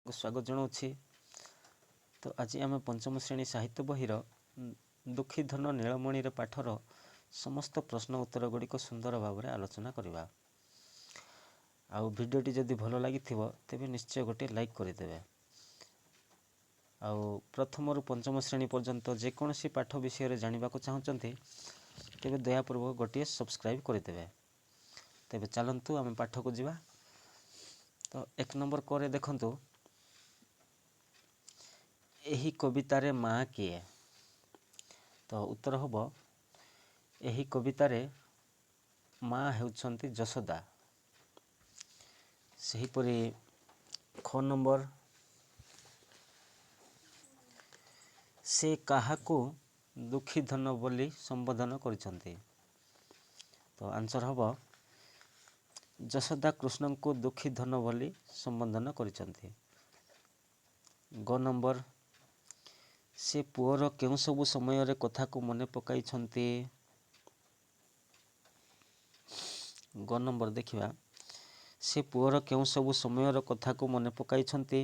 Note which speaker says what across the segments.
Speaker 1: ସ୍ୱାଗତ ଜଣାଉଛି। ତ ଆଜି ଆମେ ପଞ୍ଚମ ଶ୍ରେଣୀ ସାହିତ୍ୟ ବହିର ଦୁଃଖୀ ଧନ ନୀଳମଣିର ପାଠର ସମସ୍ତ ପ୍ରଶ୍ନ ଉତ୍ତର ଗୁଡ଼ିକ ସୁନ୍ଦର ଭାବରେ ଆଲୋଚନା କରିବା। ଆଉ ଭିଡ଼ିଓଟି ଯଦି ଭଲ ଲାଗିଥିବ, ତେବେ ନିଶ୍ଚୟ ଗୋଟିଏ ଲାଇକ୍ କରିଦେବେ। ଆଉ ପ୍ରଥମରୁ ପଞ୍ଚମ ଶ୍ରେଣୀ ପର୍ଯ୍ୟନ୍ତ ଯେକୌଣସି ପାଠ ବିଷୟରେ ଜାଣିବାକୁ ଚାହୁଁଛନ୍ତି, ତେବେ ଦୟାପୂର୍ବକ ଗୋଟିଏ ସବସ୍କ୍ରାଇବ୍ କରିଦେବେ। ତେବେ ଚାଲନ୍ତୁ, ଆମେ ପାଠକୁ ଯିବା। ତ 1 ନମ୍ବର କରେ ଦେଖନ୍ତୁ, ଏହି କବିତାରେ ମା କିଏ? ତ ଉତ୍ତର ହେବ, ଏହି କବିତାରେ ମା ହେଉଛନ୍ତି ଯଶୋଦା। ସେହିପରି ଖ ନମ୍ବର, ସେ କାହାକୁ ଦୁଃଖୀ ଧନ ବୋଲି ସମ୍ବୋଧନ କରିଛନ୍ତି? ତ ଆନ୍ସର୍ ହେବ, ଯଶୋଦା କୃଷ୍ଣଙ୍କୁ ଦୁଃଖୀ ଧନ ବୋଲି ସମ୍ବୋଧନ କରିଛନ୍ତି। ଗ ନମ୍ବର, ସେ ପୁଅର କେଉଁ ସବୁ ସମୟରେ କଥାକୁ ମନେ ପକାଇଛନ୍ତି? ଗ ନମ୍ବର ଦେଖିବା, ସେ ପୁଅର କେଉଁ ସବୁ ସମୟର କଥାକୁ ମନେ ପକାଇଛନ୍ତି?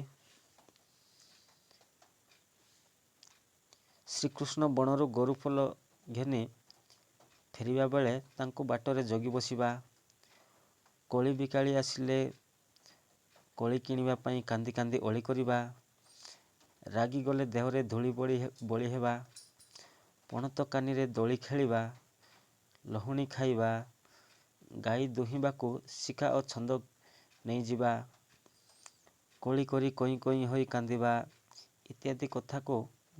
Speaker 1: ଶ୍ରୀକୃଷ୍ଣ ବଣରୁ ଗୋରୁ ଫୁଲ ଘେନି ଫେରିବା ବେଳେ ତାଙ୍କୁ ବାଟରେ ଜଗି ବସିବା, କୋଳି ବିକାଳି ଆସିଲେ କୋଳି କିଣିବା ପାଇଁ କାନ୍ଦି କାନ୍ଦି ଅଳି କରିବା, ରାଗିଗଲେ ଦେହରେ ଧୂଳି ବୋଳି ହେବା, ପଣତ କାନିରେ ଦୋଳି ଖେଳିବା, ଲହୁଣୀ ଖାଇବା, ଗାଈ ଦୁହିଁବାକୁ ଶିଖା ଓ ଛନ୍ଦ ନେଇଯିବା, କଳି କରି କଇଁ କଇଁ ହୋଇ କାନ୍ଦିବା ଇତ୍ୟାଦି କଥାକୁ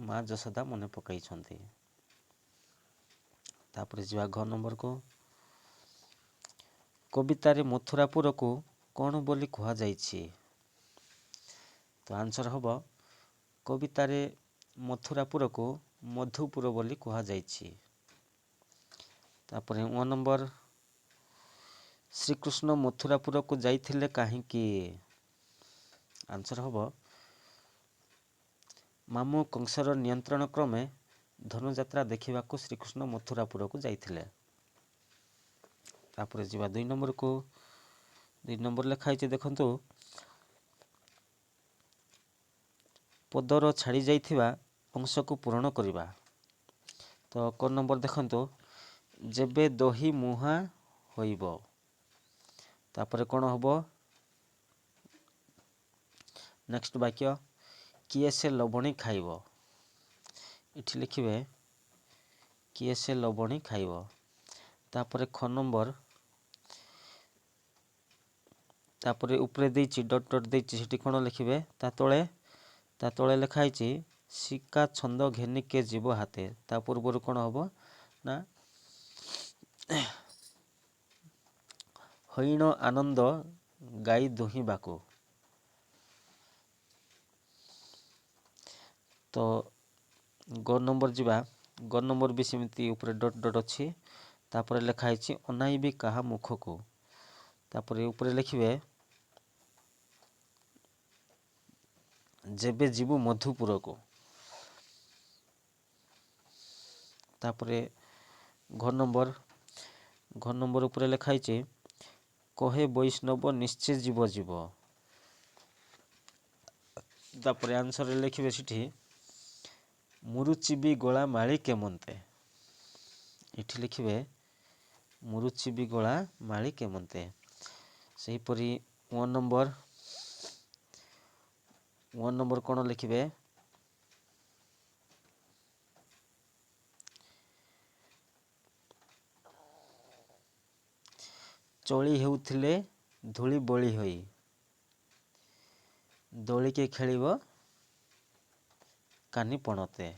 Speaker 1: ମା ଯଶୋଦା ମନେ ପକାଇଛନ୍ତି। ତାପରେ ଯିବା ଘ ନମ୍ବରକୁ। କବିତାରେ ମଥୁରାପୁରକୁ କ'ଣ ବୋଲି କୁହାଯାଇଛି? ତ ଆନ୍ସର୍ ହେବ, କବିତାରେ ମଥୁରାପୁରକୁ ମଧୁପୁର ବୋଲି କୁହାଯାଇଛି। ତାପରେ ଅ ନମ୍ବର, ଶ୍ରୀକୃଷ୍ଣ ମଥୁରାପୁରକୁ ଯାଇଥିଲେ କାହିଁକି? ଆନ୍ସର୍ ହେବ, ମାମୁଁ କଂସର ନିୟନ୍ତ୍ରଣ କ୍ରମେ ଧନୁଯାତ୍ରା ଦେଖିବାକୁ ଶ୍ରୀକୃଷ୍ଣ ମଥୁରାପୁରକୁ ଯାଇଥିଲେ। ତାପରେ ଯିବା 2 ନମ୍ବରକୁ। 2 ନମ୍ବର ଲେଖା ହେଇଛି ଦେଖନ୍ତୁ, ପଦର ଛାଡ଼ି ଯାଇଥିବା ଅଂଶକୁ ପୂରଣ କରିବା। ତ କ ନମ୍ବର ଦେଖନ୍ତୁ, ଯେବେ ଦହି ମୁହାଁ ହୋଇବ। ତାପରେ କ'ଣ ହେବ? ନେକ୍ସଟ ବାକ୍ୟ, କିଏ ସେ ଲବଣୀ ଖାଇବ? ଏଠି ଲେଖିବେ, କିଏ ସେ ଲବଣୀ ଖାଇବ। ତାପରେ ଖ ନମ୍ବର, ତାପରେ ଉପରେ ଦେଇଛି ଡଟ୍ ଡଟ୍ ଦେଇଛି, ସେଠି କ'ଣ ଲେଖିବେ? ତା ତଳେ ଲେଖା ହେଇଛି, ଶିକା ଛନ୍ଦ ଘେନି କେ ଯିବ ହାତେ। ତା ପୂର୍ବରୁ କ'ଣ ହେବ ନା, ହଇଣ ଆନନ୍ଦ ଗାଈ ଦୁହିଁବାକୁ। ତ ଗ ନମ୍ବର ଯିବା। ଗ ନମ୍ବର ବି ସେମିତି ଉପରେ ଡଟ୍ ଡଟ୍ ଅଛି। ତାପରେ ଲେଖା ହେଇଛି, ଅନାଇବି କାହା ମୁଖକୁ? ତାପରେ ଉପରେ ଲେଖିବେ, ଯେବେ ଯିବୁ ମଧୁପୁରକୁ। ତାପରେ ଘ ନମ୍ବର। ଘ ନମ୍ବର ଉପରେ ଲେଖା ହେଇଛି, କହେ ବୈଷ୍ଣବ ନିଶ୍ଚେ ଯିବ ଯିବ। ତାପରେ ଆନ୍ସରରେ ଲେଖିବେ ସେଠି, ମୁରୁଚିବି ଗଳା ମାଳି କେମନ୍ତେ। ଏଠି ଲେଖିବେ, ମୁରୁଚିବି ଗଳା ମାଳି କେମନ୍ତେ। ସେହିପରି 1 ନମ୍ବର। 1 ନମ୍ବର କ'ଣ ଲେଖିବେ? ଚଳି ହେଉଥିଲେ ଧୂଳି ବୋଳି ହୋଇ, ଦୋଳିକେ ଖେଳିବ କାନି ପଣତେ।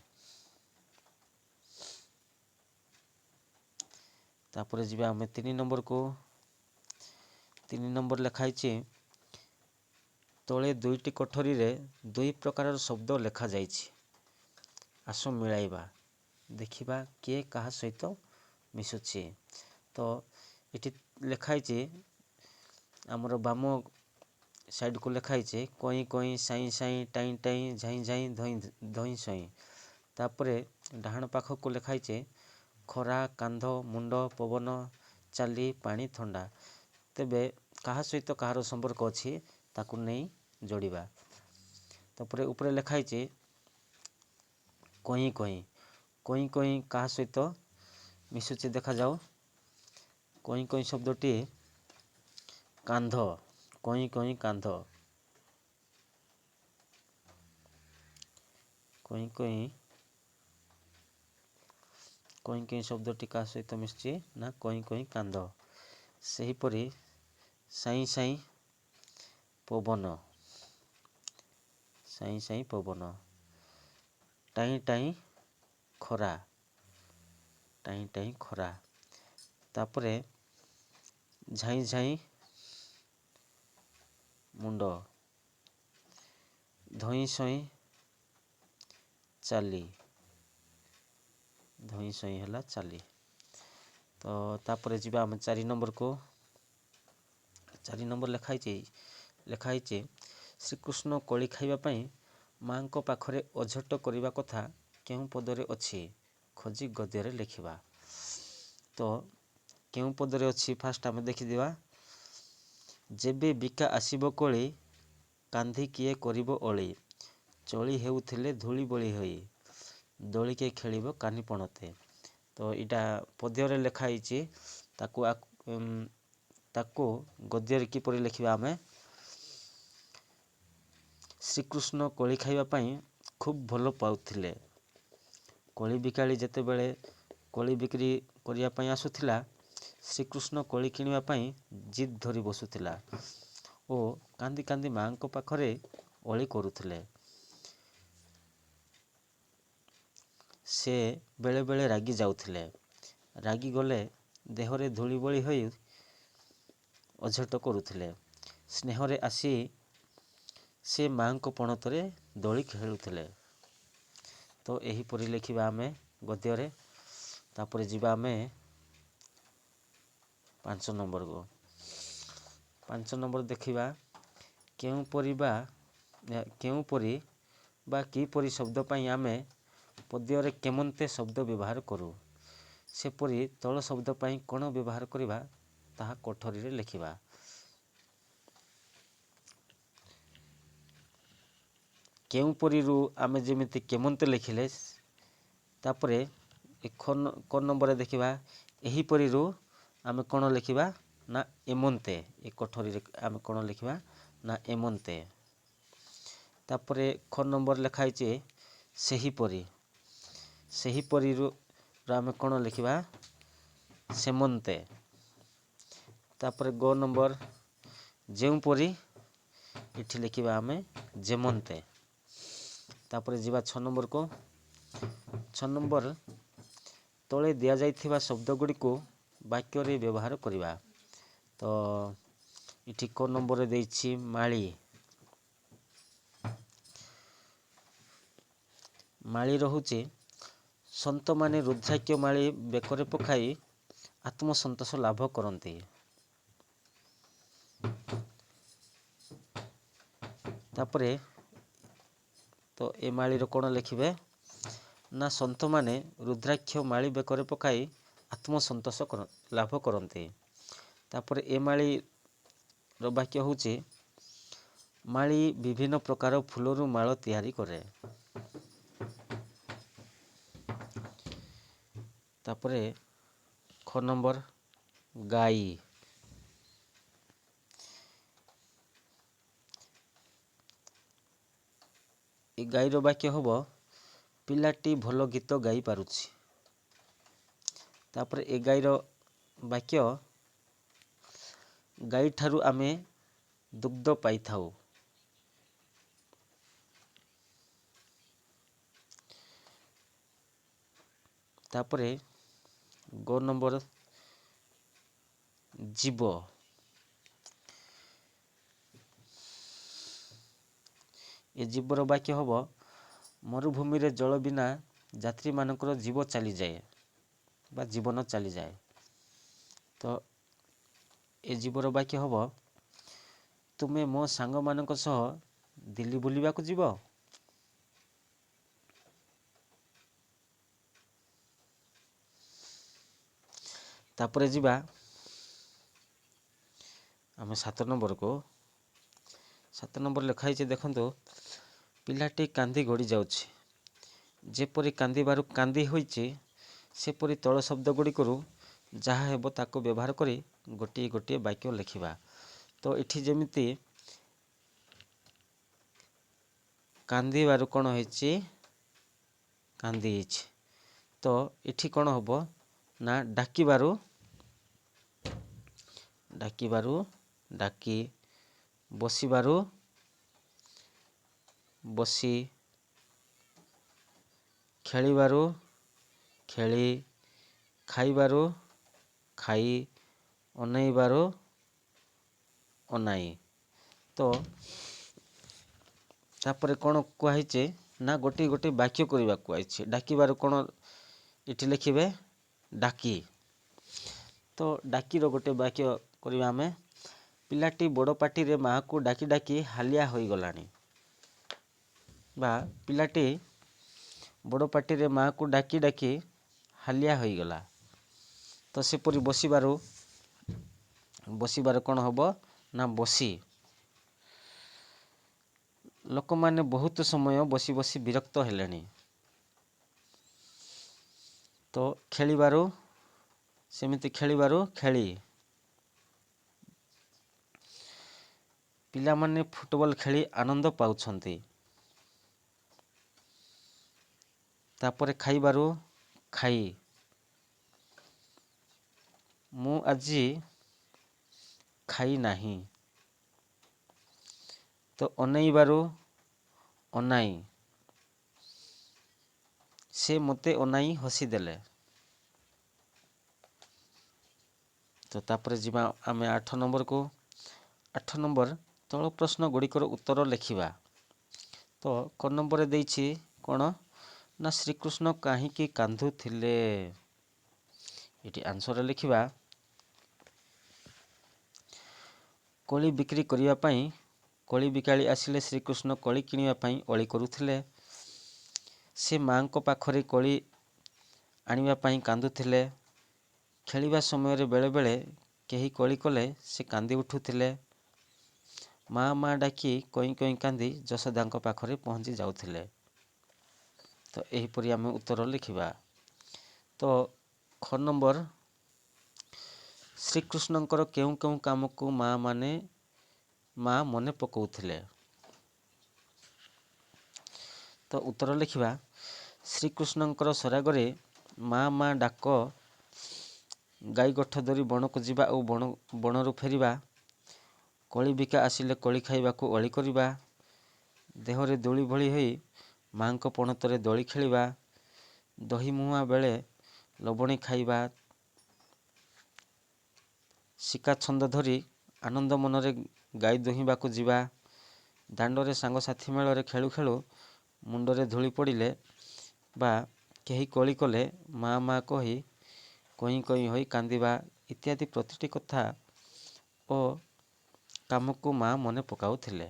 Speaker 1: ତାପରେ ଯିବା ଆମେ 3 ନମ୍ବରକୁ। 3 ନମ୍ବର ଲେଖା ହେଇଛି, ତଳେ ଦୁଇଟି କୋଠରୀରେ ଦୁଇ ପ୍ରକାରର ଶବ୍ଦ ଲେଖାଯାଇଛି, ଆସ ମିଳାଇବା, ଦେଖିବା କିଏ କାହା ସହିତ ମିଶୁଛି। ତ ଏଠି ଲେଖା ହେଇଛି, ଆମର ବାମ ସାଇଡ଼କୁ ଲେଖା ହେଇଛି, କଇଁ କଇଁ, ସାଇଁ ସାଇଁ, ଟାଇଁ ଟାଇଁ, ଝାଇଁ ଝାଇଁ, ଧଇଁ ଧଇଁ ସଇଁ। ତାପରେ ଡାହାଣ ପାଖକୁ ଲେଖା ହେଇଛି, ଖରା, କାନ୍ଧ, ମୁଣ୍ଡ, ପବନ, ଚାଲି, ପାଣି, ଥଣ୍ଡା। ତେବେ କାହା ସହିତ କାହାର ସମ୍ପର୍କ ଅଛି, ତାକୁ ନେଇ ଯୋଡ଼ିବା। ତାପରେ ଉପରେ ଲେଖା ହେଇଛି କଇଁ କଇଁ। କଇଁ କଇଁ କାହା ସହିତ ମିଶୁଛି ଦେଖାଯାଉ। କଇଁ କଇଁ ଶବ୍ଦଟି କାନ୍ଧ, କଇଁ କଇଁ କାନ୍ଧ, କଇଁ କଇଁ, କଇଁ କଇଁ ଶବ୍ଦଟି କାହା ସହିତ ମିଶୁଛି ନା କଇଁ କଇଁ କାନ୍ଧ। ସେହିପରି ସାଇଁ ସାଇଁ ପବନ, ସାଇଁ ସାଇଁ ପବନ, ଟାଇଁ ଟାଇଁ ଖରା, ଟାଇଁ ଟାଇଁ ଖରା। ତାପରେ ଝାଇଁ ଝାଇଁ ମୁଣ୍ଡ, ଧଇଁ ସଇଁ ଚାଲି, ଧଇଁ ସଇଁ ହେଲା ଚାଲି। ତ ତାପରେ ଯିବା ଆମେ 4 ନମ୍ବରକୁ। 4 ନମ୍ବର ଲେଖା ହେଇଛି ଶ୍ରୀକୃଷ୍ଣ କୋଳି ଖାଇବା ପାଇଁ ମାଙ୍କ ପାଖରେ ଅଝଟ କରିବା କଥା କେଉଁ ପଦରେ ଅଛି ଖୋଜି ଗଦ୍ୟରେ ଲେଖିବା। ତ କେଉଁ ପଦରେ ଅଛି ଫାଷ୍ଟ ଆମେ ଦେଖିଦେବା। ଯେବେ ବିକା ଆସିବ କୋଳି, କାନ୍ଧି କିଏ କରିବ ଅଳି, ଚଳି ହେଉଥିଲେ ଧୂଳି ବଳି ହୋଇ, ଦୋଳିକେ ଖେଳିବ କାନି ପଣତେ। ତ ଏଇଟା ପଦ୍ୟରେ ଲେଖା ହେଇଛି, ତାକୁ ଗଦ୍ୟରେ କିପରି ଲେଖିବା ଆମେ? ଶ୍ରୀକୃଷ୍ଣ କୋଳି ଖାଇବା ପାଇଁ ଖୁବ୍ ଭଲ ପାଉଥିଲେ। କୋଳି ବିକାଳି ଯେତେବେଳେ କୋଳି ବିକ୍ରି କରିବା ପାଇଁ ଆସୁଥିଲା, ଶ୍ରୀକୃଷ୍ଣ କୋଳି କିଣିବା ପାଇଁ ଜିଦ୍ ଧରି ବସୁଥିଲା ଓ କାନ୍ଦି କାନ୍ଦି ମାଆଙ୍କ ପାଖରେ ଅଳି କରୁଥିଲେ। ସେ ବେଳେବେଳେ ରାଗି ଯାଉଥିଲେ। ରାଗିଗଲେ ଦେହରେ ଧୂଳି ବୋଳି ହୋଇ ଅଝଟ କରୁଥିଲେ। ସ୍ନେହରେ ଆସି ସେ ମାଆଙ୍କ ପଣତରେ ଦୋଳି ଖେଳୁଥିଲେ। ତ ଏହିପରି ଲେଖିବା ଆମେ ଗଦ୍ୟରେ। ତାପରେ ଯିବା ଆମେ 5 ନମ୍ବରକୁ। 5 ନମ୍ବର ଦେଖିବା କେଉଁପରି ବା କିପରି ଶବ୍ଦ ପାଇଁ ଆମେ ପଦ୍ୟରେ କେମନ୍ତେ ଶବ୍ଦ ବ୍ୟବହାର କରୁ, ସେପରି ତଳ ଶବ୍ଦ ପାଇଁ କ'ଣ ବ୍ୟବହାର କରିବା ତାହା କୋଠରୀରେ ଲେଖିବା। କେଉଁପରିରୁ ଆମେ ଯେମିତି କେମନ୍ତେ ଲେଖିଲେ, ତାପରେ କ ନମ୍ବରରେ ଦେଖିବା ଏହିପରିରୁ ଆମେ କ'ଣ ଲେଖିବା ନା ଏମନ୍ତେ। ଏ କୋଠରୀରେ ଆମେ କ'ଣ ଲେଖିବା ନା ଏମନ୍ତେ। ତାପରେ ଖ ନମ୍ବର ଲେଖା ହେଇଛି ସେହିପରି। ସେହିପରିରୁ ଆମେ କ'ଣ ଲେଖିବା ସେମନ୍ତେ। ତାପରେ ଗ ନମ୍ବର ଯେଉଁପରି, ଏଠି ଲେଖିବା ଆମେ ଯେମନ୍ତେ। ତାପରେ ଯିବା 6 ନମ୍ବରକୁ। 6 ନମ୍ବର ତଳେ ଦିଆଯାଇଥିବା ଶବ୍ଦ ଗୁଡ଼ିକୁ ବାକ୍ୟରେ ବ୍ୟବହାର କରିବା। ତ ଏଠି କ ନମ୍ବରରେ ଦେଇଛି ମାଳି। ମାଳି ରହୁଛି ସନ୍ତମାନେ ରୁଦ୍ରାକ୍ଷ ମାଳି ବେକରେ ପକାଇ ଆତ୍ମସନ୍ତୋଷ ଲାଭ କରନ୍ତି। ତାପରେ ତ ଏ ମାଳିର କ'ଣ ଲେଖିବେ ନା ସନ୍ତମାନେ ରୁଦ୍ରାକ୍ଷ ମାଳି ବେକରେ ପକାଇ ଆତ୍ମସନ୍ତୋଷ ଲାଭ କରନ୍ତି। ତାପରେ ଏ ମାଳିର ବାକ୍ୟ ହେଉଛି ମାଳି ବିଭିନ୍ନ ପ୍ରକାର ଫୁଲରୁ ମାଳ ତିଆରି କରେ। ତାପରେ ଖ ନମ୍ବର ଗାଈ। ଏ ଗାଈର ବାକ୍ୟ ହେବ ପିଲାଟି ଭଲ ଗୀତ ଗାଇ ପାରୁଛି। ତାପରେ ଏ ଗାଈର ବାକ୍ୟ ଗାଈଠାରୁ ଆମେ ଦୁଗ୍ଧ ପାଇଥାଉ। ତାପରେ ଗ ନମ୍ବର ଜୀବ। ଏ ଜୀବର ବାକ୍ୟ ହେବ ମରୁଭୂମିରେ ଜଳ ବିନା ଯାତ୍ରୀମାନଙ୍କର ଜୀବ ଚାଲିଯାଏ ବା ଜୀବନ ଚାଲିଯାଏ। ତ ଏ ଜୀବର ବାକ୍ୟ ହେବ ତୁମେ ମୋ ସାଙ୍ଗମାନଙ୍କ ସହ ଦିଲ୍ଲୀ ବୁଲିବାକୁ ଯିବ। ତାପରେ ଯିବା ଆମେ 7 ନମ୍ବରକୁ। 7 ନମ୍ବର ଲେଖା ହେଇଛି ଦେଖନ୍ତୁ, ପିଲାଟି କାନ୍ଦି ଗଡ଼ି ଯାଉଛି। ଯେପରି କାନ୍ଦିବାରୁ କାନ୍ଦି ହୋଇଛି, ସେପରି ତଳ ଶବ୍ଦ ଗୁଡ଼ିକରୁ ଯାହା ହେବ ତାକୁ ବ୍ୟବହାର କରି ଗୋଟିଏ ଗୋଟିଏ ବାକ୍ୟ ଲେଖିବା। ତ ଏଠି ଯେମିତି କାନ୍ଦିବାରୁ କ'ଣ ହେଇଛି? କାନ୍ଦି ହେଇଛି। ତ ଏଠି କ'ଣ ହେବ ନା ଡାକିବାରୁ, ଡାକିବାରୁ ଡାକି, ବସିବାରୁ ବସି, ଖେଳିବାରୁ ଖେଳି, ଖାଇବାରୁ ଖାଇ, ଅନେଇବାରୁ ଅନାଇ। ତ ତାପରେ କ'ଣ କୁହାହେଇଛି ନା ଗୋଟିଏ ଗୋଟିଏ ବାକ୍ୟ କରିବାକୁ କୁହାହେଇଛି। ଡାକିବାରୁ କ'ଣ ଏଠି ଲେଖିବେ? ଡାକି। ତ ଡାକିର ଗୋଟେ ବାକ୍ୟ କରିବା ଆମେ। ପିଲାଟି ବଡ଼ ପାଟିରେ ମାଆକୁ ଡାକି ଡାକି ହାଲିଆ ହୋଇଗଲାଣି, ବା ପିଲାଟି ବଡ଼ ପାଟିରେ ମାଆକୁ ଡାକି ଡାକି ହାଲିଆ ହୋଇଗଲା। ତ ସେପରି ବସିବାରୁ, ବସିବାରୁ କ'ଣ ହେବ ନା ବସି। ଲୋକମାନେ ବହୁତ ସମୟ ବସି ବସି ବିରକ୍ତ ହେଲେଣି। ତ ଖେଳିବାରୁ, ସେମିତି ଖେଳିବାରୁ ଖେଳି। ପିଲାମାନେ ଫୁଟବଲ ଖେଳି ଆନନ୍ଦ ପାଉଛନ୍ତି। ତାପରେ ଖାଇବାରୁ ଖାଇ। ମୁଁ ଆଜି ଖାଇ ନାହିଁ। ତ ଅନେଇବାରୁ ଅନାଇ। ସେ ମୋତେ ଅନାଇ ହସିଦେଲେ। ତ ତାପରେ ଯିବା ଆମେ 8 ନମ୍ବରକୁ। 8 ନମ୍ବର, ତଳ ପ୍ରଶ୍ନ ଗୁଡ଼ିକର ଉତ୍ତର ଲେଖିବା। ତ କ ନମ୍ବରରେ ଦେଇଛି କ'ଣ ନା ଶ୍ରୀକୃଷ୍ଣ କାହିଁକି କାନ୍ଦୁଥିଲେ? ଏଠି ଆନ୍ସର ଲେଖିବା, କୋଳି ବିକ୍ରି କରିବା ପାଇଁ କୋଳି ବିକାଳି ଆସିଲେ ଶ୍ରୀକୃଷ୍ଣ କୋଳି କିଣିବା ପାଇଁ ଅଳି କରୁଥିଲେ। ସେ ମାଆଙ୍କ ପାଖରେ କୋଳି ଆଣିବା ପାଇଁ କାନ୍ଦୁଥିଲେ। ଖେଳିବା ସମୟରେ ବେଳେବେଳେ କେହି କଳି କଲେ ସେ କାନ୍ଦି ଉଠୁଥିଲେ। ମା ମା ଡାକି କଇଁ କଇଁ କାନ୍ଦି ଯଶୋଦାଙ୍କ ପାଖରେ ପହଞ୍ଚି ଯାଉଥିଲେ। ତ ଏହିପରି ଆମେ ଉତ୍ତର ଲେଖିବା। ତ ଖ ନମ୍ବର, ଶ୍ରୀକୃଷ୍ଣଙ୍କର କେଉଁ କେଉଁ କାମକୁ ମା ମନେ ପକାଉଥିଲେ? ତ ଉତ୍ତର ଲେଖିବା, ଶ୍ରୀକୃଷ୍ଣଙ୍କର ସରାଗରେ ମା ମା ଡାକ, ଗାଈ ଗୋଠ ଧରି ବଣକୁ ଯିବା ଓ ବଣରୁ ଫେରିବା, କୋଳି ବିକା ଆସିଲେ କୋଳି ଖାଇବାକୁ ଅଳି କରିବା, ଦେହରେ ଧୂଳି ଭଳି ହୋଇ ମାଆଙ୍କ ପଣତରେ ଦୋଳି ଖେଳିବା, ଦହି ମୁହାଁ ବେଳେ ଲବଣୀ ଖାଇବା, ଶିକା ଛନ୍ଦ ଧରି ଆନନ୍ଦ ମନରେ ଗାଈ ଦୁହିଁବାକୁ ଯିବା, ଦାଣ୍ଡରେ ସାଙ୍ଗସାଥି ମେଳରେ ଖେଳୁ ଖେଳୁ ମୁଣ୍ଡରେ ଧୂଳି ପଡ଼ିଲେ ବା କେହି କଳି କଲେ ମା ମା କହି କଇଁ କଇଁ ହୋଇ କାନ୍ଦିବା ଇତ୍ୟାଦି ପ୍ରତିଟି କଥା ଓ କାମକୁ ମା ମନେ ପକାଉଥିଲେ।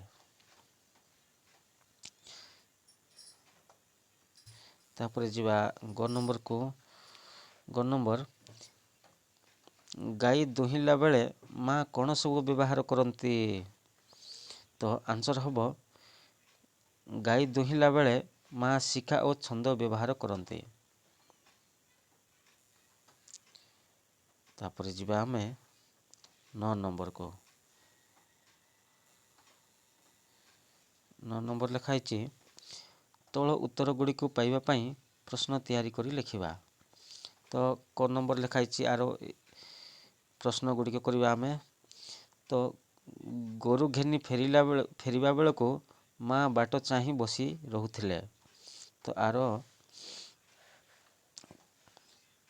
Speaker 1: ତାପରେ ଯିବା ଗ ନମ୍ବରକୁ। ଗ ନମ୍ବର, ଗାଈ ଦୁହିଁଲା ବେଳେ ମା କ'ଣ ସବୁ ବ୍ୟବହାର କରନ୍ତି? ତ ଆନ୍ସର ହେବ, ଗାଈ ଦୁହିଁଲା ବେଳେ ମା ଶିଖା ଓ ଛନ୍ଦ ବ୍ୟବହାର କରନ୍ତି। ତାପରେ ଯିବା ଆମେ 9 ନମ୍ବରକୁ। 9 ନମ୍ବର ଲେଖା ହେଇଛି, ତଳ ଉତ୍ତର ଗୁଡ଼ିକୁ ପାଇବା ପାଇଁ ପ୍ରଶ୍ନ ତିଆରି କରି ଲେଖିବା। ତ କ ନମ୍ବର ଲେଖା ହେଇଛି, ଆର ପ୍ରଶ୍ନ ଗୁଡ଼ିକ କରିବା ଆମେ। ତ ଗୋରୁ ଘେନି ଫେରିବା ବେଳକୁ ମା ବାଟ ଚାହିଁ ବସି ରହୁଥିଲେ। ତ ଆର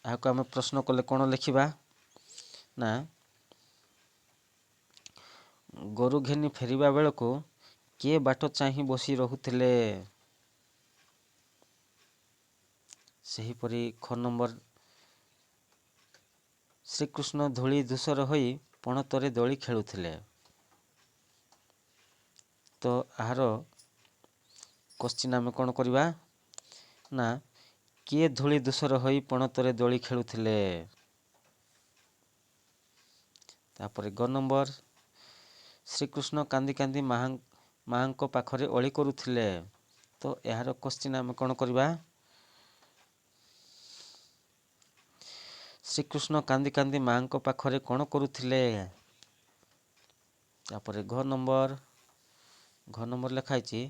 Speaker 1: ଏହାକୁ ଆମେ ପ୍ରଶ୍ନ କଲେ କ'ଣ ଲେଖିବା ନା ଗୋରୁ ଘେନି ଫେରିବା ବେଳକୁ କିଏ ବାଟ ଚାହିଁ ବସି ରହୁଥିଲେ? ସେହିପରି ଖ ନମ୍ବର, ଶ୍ରୀକୃଷ୍ଣ ଧୂଳି ଧୂସର ହୋଇ ପଣତରେ ଦୋଳି ଖେଳୁଥିଲେ। ତ ଏହାର କୋଶ୍ଚିନ୍ ଆମେ କ'ଣ କରିବା ନା କିଏ ଧୂଳି ଧୂସର ହୋଇ ପଣତରେ ଦୋଳି ଖେଳୁଥିଲେ? ତାପରେ ଗ ନମ୍ବର, ଶ୍ରୀକୃଷ୍ଣ କାନ୍ଦି କାନ୍ଦି ମାଆଙ୍କ ପାଖରେ ଅଳି କରୁଥିଲେ। ତ ଏହାର କୋଶ୍ଚିନ୍ ଆମେ କ'ଣ କରିବା? ଶ୍ରୀକୃଷ୍ଣ କାନ୍ଦି କାନ୍ଦି ମାଆଙ୍କ ପାଖରେ କ'ଣ କରୁଥିଲେ? ତାପରେ ଘ ନମ୍ବର, ଘ ନମ୍ବର ଲେଖା ହେଇଛି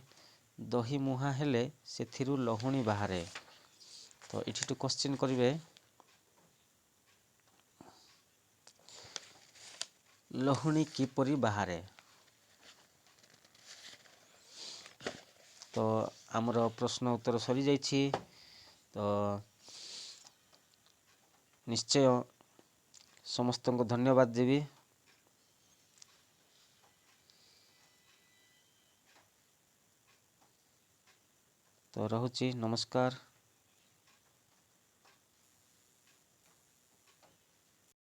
Speaker 1: ଦହି ମୁହାଁ ହେଲେ ସେଥିରୁ ଲହୁଣୀ ବାହାରେ। ତ ଏଠିଠୁ କୋଶ୍ଚିନ୍ କରିବେ, ଲହୁଣୀ କିପରି ବାହାରେ? ତ ଆମର ପ୍ରଶ୍ନ ଉତ୍ତର ସରିଯାଇଛି। ତ ନିଶ୍ଚୟ ସମସ୍ତଙ୍କୁ ଧନ୍ୟବାଦ ଦେବି। ତ ରହୁଛି, ନମସ୍କାର।